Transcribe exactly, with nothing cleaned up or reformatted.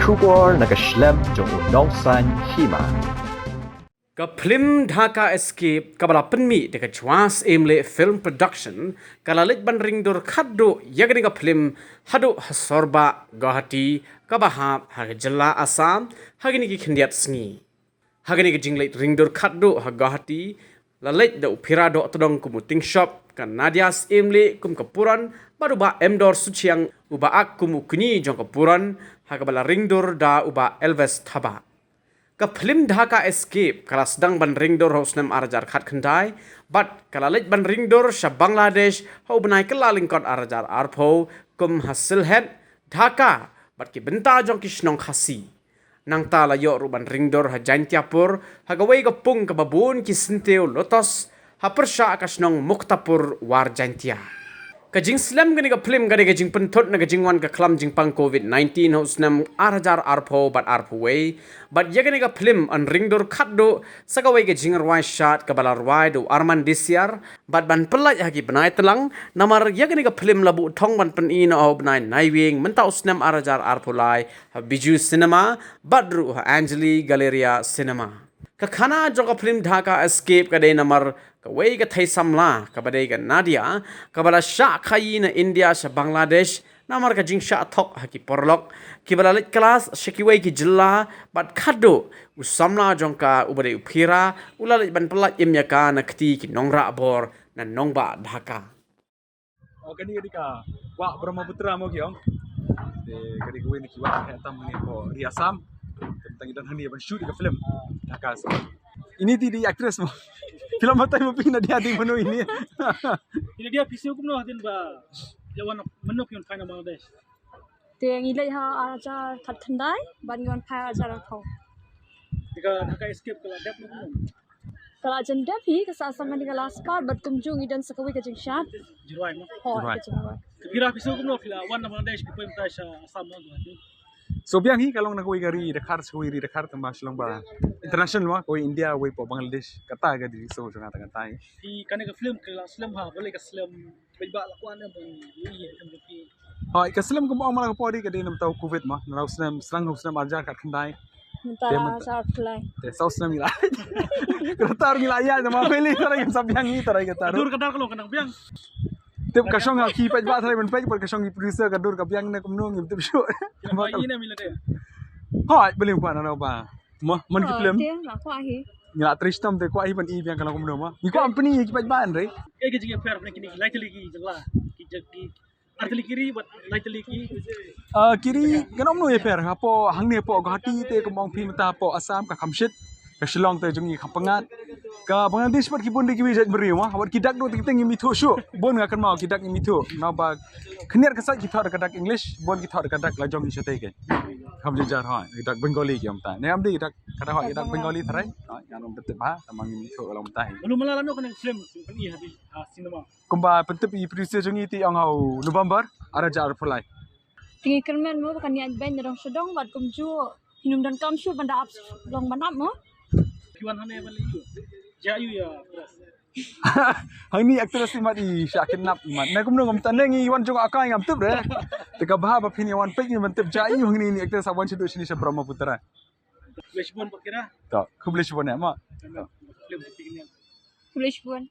Khubor na ka shlem jong u Nongsaiñ Hima. Ka phlim Dhaka Escape kaba la pynmih da ka Jwas Emlek Film Production ka la leit ban ringdur khatduh ïa kane ka phlim haduh ha Sorbah, Guwahati, kaba hap ha ka jylla Assam ha kine ki khyndiat sngi. Ha kane ka jingleit ringdur khatduh ha Guwahati la leit da u Phira Dohtdong kum u Tingshop, ka Nadia Syiemlieh kum ka Puran bad u Bah Emdor Suchiang uba ak kum u kñi jong ka Puran ha kaba la ringdur da u Bah Elvis Thabah. Ka phlim Dhaka Escape ka la sdang ban ringdur ha u snem ar hajar khatkhyndai bad ka la leit ban ringdur sha Bangladesh ha u bnai Kyllalyngkot ar hajar arphew kum ha Sylhet, Dhaka bad ki bynta jong ki shnong Khasi. Nangta la ïoh ruh ban ringdur ha Jaintiapur ha kawei ka pung kaba bun ki syntiew lotus ha pyrshah ka shnong Muktapur War Jaintia. Ka jingslem kane ka phlim ka dei ka jingpynthut na ka jingwan ka khlam jingpang covid nineteen ha u snem ar hajar arphew bad arphew wei bad ïa kane ka phlim yn ringdur khatduh sa kawei ka jingrwai shad kaba la rwai da u Arman Desiar bad ban pyllait ha ki bnai tlang, namar ïa kane ka phlim la buh thong ban pyni noh ha u bnai Naiwieng mynta u snem ar hajar arphew lai ha Bijou Cinema bad ruh ha Anjali Galleria Cinema. Ka khana jong ka phlim Dhaka Escape ka dei namar kawei ka thei samla kaba dei ka Nadia kaba la shah khaïi na India sha Bangladesh namar ka jingshah thok ha ki paralok kiba la leit klas sha kiwei ki jylla bad khatduh u samla jong ka uba dei u Phira u la leit ban pyllait im ïa ka na kti ki nongrah bor na nongbah Dhaka. Oh, kane ka dei ka wah Brahmaputra mo ki ong. Te ka dei kawei na ki wah ka tam hangne ko ri Assam. Te tang i don hangne ban shoot ka film Dhaka Escape. Ini te dei actress mo. Film batai mo phi Nadia dei mano ini. Ini dei phi siew kumno hadien ba ïa wan mano phi wan phai na Bangladesh. Te ngi leit ha ar hajar khatkhyndai bad ngi wan phai ar hajar arphew. Te ka Dhaka Escape ka la dep mo kumno? Ka la jan dep hi, ka sah sa kane ka last part bad kumjuh ngi don sa kawei ka jingshad. Jingrwai mo? Hooid, jingrwai. Ka Phira phi siew kumno phi la wan na Bangladesh phi poi mynta sha Assam mo? So biang hi ka long na kawei ka ri dkhar, sa kawei ri dkhar tang ba shu long ba international mo, kawei India, kawei hapoh Bangladesh, kata ka dei so jong nga tang kata hi. Phi kane ka film ka la slem ha, balei ka slem? Peit ba la kwah ne ban ïohi ïa ka film jong phi. Hooid, ka slem kumba ong ma la ka por ri ka dei na mynta u covid mo, na u slem, sdang u slem ar hajar khatkhyndai. Mynta la ar hajar khatkhyndai. Te saw slem ngi la. Ka tar ngi la ïa, ma peli tar ngi sa biang ngi tar ngi tar. Ka dur ka dar ka long ka nang biang. Tip ka shong ha ki peit ba tar ban peit, ka shong ki producer ka dur ka biang ne kumno ngim tip shuh. Ki la kwah ïa ne mi la dei. Hooid, balei kwah na ba. Mo, mon ki film. Te la kwah hi. Ngi la trei shitom te kwah hi ban i biang ka long kumno mo. Ngi kwah ban pyni ki peit ba hynrei. Kaei ka jingïapher pynban kine ki lai tylli ki jylla, ki jylla ki ar tylli ki ri bad lai tylli ki. Ah, ki ri ngan ym ïoh ïapher hapoh hangne hapoh Guwahati te kumba ong phi mynta hapoh Assam ka kham shit. Ka Shillong te jong ngi kham pyngngad. Ka Bangladesh bad ki bun de kiwei jait bynriew mo. Bad ki dak ruh te ngim ithuh shuh. Bun nga kynmaw ki dak ngim ithuh. Naba khyndiat ka sait ki thoh da ka dak English, bun ki thoh da ka dak la jong ngi shatei kein. Kham jynjar hooid, ka dak Bengali ki ong ta. Ne am dei ka dak, ka dak hooid, ka dak Bengali tharai. Hooid, ngan ym tip bha, tangba ngim ithuh ka long mynta hi. Mano mala lano kane ka film phin pyni ha, ha cinema? Kumba pyntip i producer jong ngi te ong ha u November ar hajar arphew lai. Te ngi kyrmen mo ba kan ïaid beiñ na dong sha dong bad kumjuh phin ym donkam shuh ban da ap long ban ap mo. Phi wan hangne ban leh ïa u. Jia ïa u ïa. Hangne actress imat i sha kidnap imat. Na kumno ngam tang ngi wan jong akai ngam tip re. Te ka bha ba phin ïa wan peit ngi ban tip jia ïa u hangne ni actress a wan sha du shini sha Brahmaputra. Khublei shibun Bah Kira. To, khublei shibun ïa ma. Khublei shibun.